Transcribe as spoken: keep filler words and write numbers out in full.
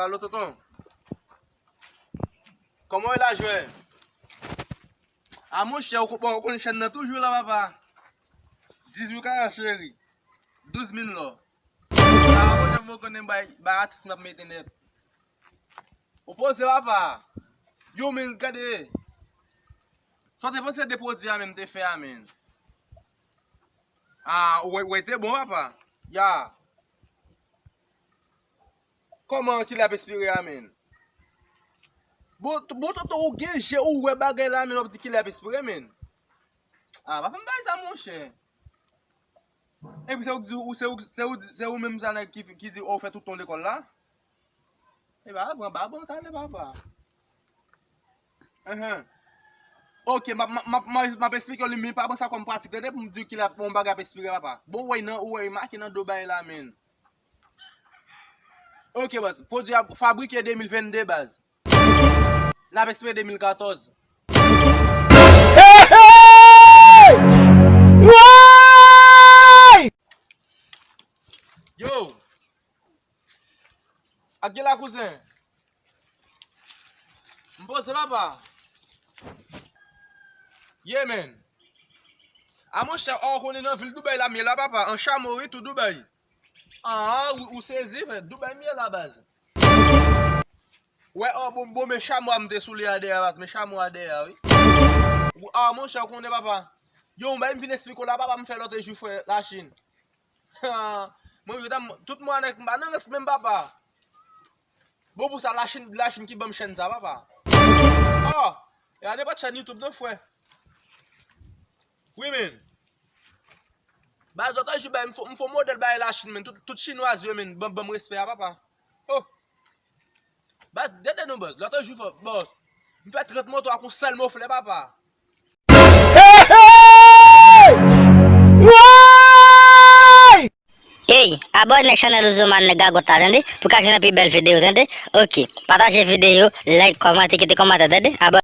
Alo, tonton. Kòman w ye la, jwè? A, monchè, ou ko-, bon, ou konn chèn nan toujou la, papa. Dizuit kara cheri. Douz mil lò. A, ou konn, ou konnen bay, bay atis m ap mete nèt. Ou poze, papa. Yo, men, gade. Sa w te panse de pwodui a menm te fè a, men? A, ou wè, ou wè, te bon, papa. Ya. Kòman kilè ap espire a, men? Bon, t-, bon, tonton, ou gen je, ou wè bagay la, men w ap di kilè ap espire, men. A, pa fè m bagay sa, monchè. Epi se ou k di, ou, se ou, se ou, se ou menm sa nèg ki, ki di, o, ou fè tout tan w lekòl la? E pa vre, pa bon talè, papa. Enhen. Ok, m ap, m ap, m ap, m ap, m ap esplike w li, men pa pran sa kòm pratik, tande, pou m di w kilè yon bagay ap espire, papa. Bon, ou wè nan, ou wè make nan do bagay la, men. Ok, baz. Pwodui a fabrike de mil vennde, baz. L ap espire de mil katòz. Hey, hey! Woy! Yo! Ak gen la, kouzen? M poze, papa. Yeah, man. A, monchè, a, ou konnen nan vil Dubai la m ye la, papa. An chamo, wi, tou Dubai. A, ou, ou sezi, frè. Dubai m ye la, baz. Wè, a, bon, bon, men chamo a m te sou li a dèyè, baz. Men chamo a dèyè, wi. Ou, a, monchè, ou konnen, papa. Yo, m bay m vin esplike w la, papa, m fè lòt jou, frè, Lachin. Mwen, yo, dam, tout mwa nèg, m pa nan rans menm, papa. Bon, pou sa, Lachin, Lachin ki ban m chèn sa, papa. Oh! E a nenpòt chèn YouTube, non, frè. Wi, men. Baz, lòt jou, bay, m fò, m fò modèl bay Lachin, men. Tout, tout chinwaz yo, men. Ban, ban m respè a, papa. Oh! Baz, tande non, baz. Lòt jou, fò, baz. M fè trant moto ak yon sèl moflè, papa. Hey, hey! Woy! Hey, abòne nan chanèl Ouzoman nèg Gagot la, tande? Pou ka jwenn pi bèl videyo, tande? Ok. Pataje videyo, like, kòmante, kite kòmantè, tande? Abòne.